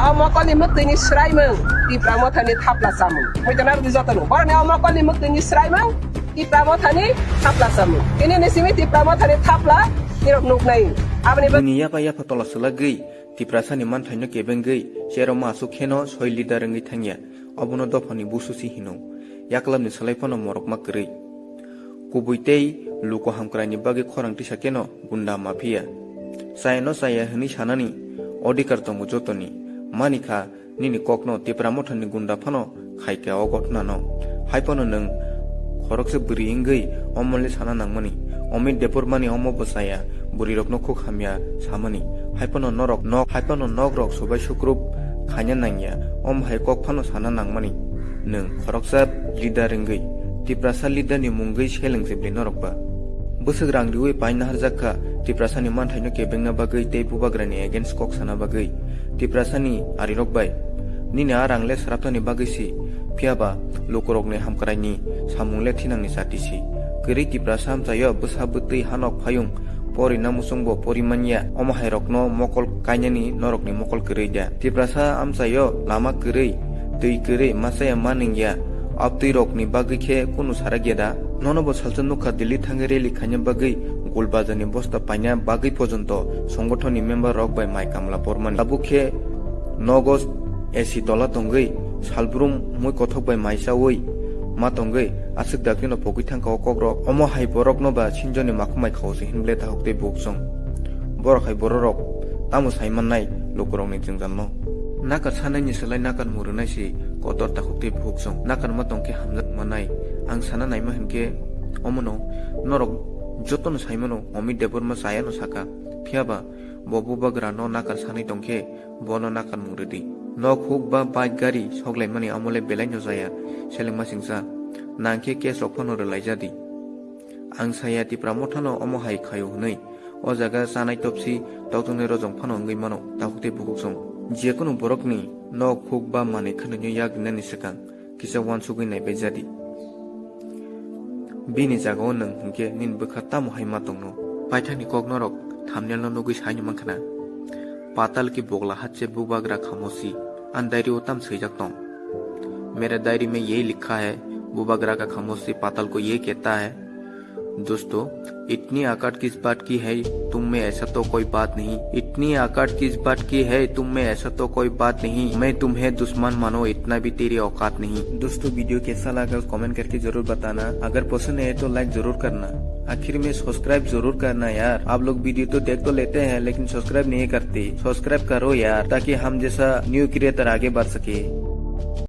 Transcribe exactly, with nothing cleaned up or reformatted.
O mokolni mwktwini swraimung, Tipra Mothani thapla chamung. Muitu narwgwi jotono. Borokni o mokolni mwktwini swraimung, Tipra Mothani thapla chamung. Tini ni simi Tipra Mothani thapla nirok nuknai. Aboni bagwi Bini yapa yapa tola swlagwi, Tiprasani manthaino kebengwi, cherokma aswk kheno soi leader wngwi thangya. Obono dophani bususi hino. Yaklapni swlai phano morokma kwrwi. Kubui tei luku hamkraini bagwi khorang tisa kheno gunda mafia. Chayano chaya hwnwi sanani odhikar tongo jotoni. Manikha nini kokno Tipra Mothani gunda phano khaikha o ghotnano. Hai phano nwng khoroksa bwrwi wngwi omo le sana nangmani. Omit Debbarmani omo bo chaya, bwrwirokno khuk hamya samani. Hai phano norok nok, hai phano nokrok subai sukrup khaina nangya. Omo hai kok phano sana nangmani. Nwng khoroksa leader wngwi, Tiprasa leader ni mungwi seleng jebli norok ba. Bwswk rang riwi paina harjak kha, Tiprasani manthaino kebengna bagwi tei bubagrani against kok sana bagwi, Tiprasani arirok bai. Nini a rang le sraptani bagwi si, phiya ba lukurokni hamkraini samung le thinangni chati si. Kwrwi Tiprasa amchaio bwsa bwtwi hanok phayung porina muchungbo pori manya, omo hai rokno mokol kainani norokni mokol kwrwi da. Tiprasa amchaio lama kwrwi, twi kwrwi, machaya ma nungya, abtwi rokni bagwi khe kunu sarak ya da? Nono bo salsa nukha Delhi thangwi rally khaina bagwi gul bajarni bosta paina bagwi pojonto songothonni member rok bai mai kamla pormani. Tabuk khe nogo A C tola tongwi, salbrum mui kothok bai mai chawi ma tongwi, aswk daktino pogwi thangkha o kokrok. Omo hai borokno ba sinjoni makhumai khao se hinble takhuk tei bukhuk song. Borok hai bororok tamo sai mannai lukurokni jwngjalno? Nakar sanaini slai nakar murunai se kotor takhuk tei bukhuk song. Nakarma tongkhe hamjak manai. Ang sana naima hinkhe omono norok jotono saimano Omit Debbarma chayano saka. Phiyaba bo bubagrano nakar sanai tongkhe bono nakar mung rwdi. Nok huk ba bike gari soklaimani amole belai no jaya, selengma singsa. Nangkhe case rok phano rwlaijadi. Ang saya Tipra Mothano omo hai khaio hwnwi. O jaga chanai topsi tokjoknai rojong phano wngwi mano, takhuk tei bukhuk song. Jekunu borokni nok huk ba manwi khwnwino yak rinani swkang kisa uansugwi naibaijadi. Bini jagao nwng hinkhe nini bwkha tamo hai ma tongno? Paithakni kok norok thumbnail no nugwi saino mankha na? पाताल की बगलाहाट से बुबाग्रा खामोशी। Ani diary o tam swijak tong. मेरे डायरी में यही लिखा है, बुबाग्रा का खामोशी पाताल को ये कहता है। दोस्तों, इतनी आकट किस बात की है तुम में, ऐसा तो कोई बात नहीं। इतनी आकट किस बात की है तुम में, ऐसा तो कोई बात नहीं। मैं तुम्हें दुश्मन मानो, इतना भी तेरी औकात नहीं। दोस्तों, वीडियो कैसा लगा, कमेंट करके जरूर बताना। अगर पसंद आए तो लाइक जरूर करना। आखिर में सब्सक्राइब जरूर करना यार। आप लोग वीडियो तो देख तो लेते हैं, लेकिन सब्सक्राइब नहीं करते। सब्सक्राइब करो यार, ताकि हम जैसा न्यू क्रिएटर आगे बढ़ सके।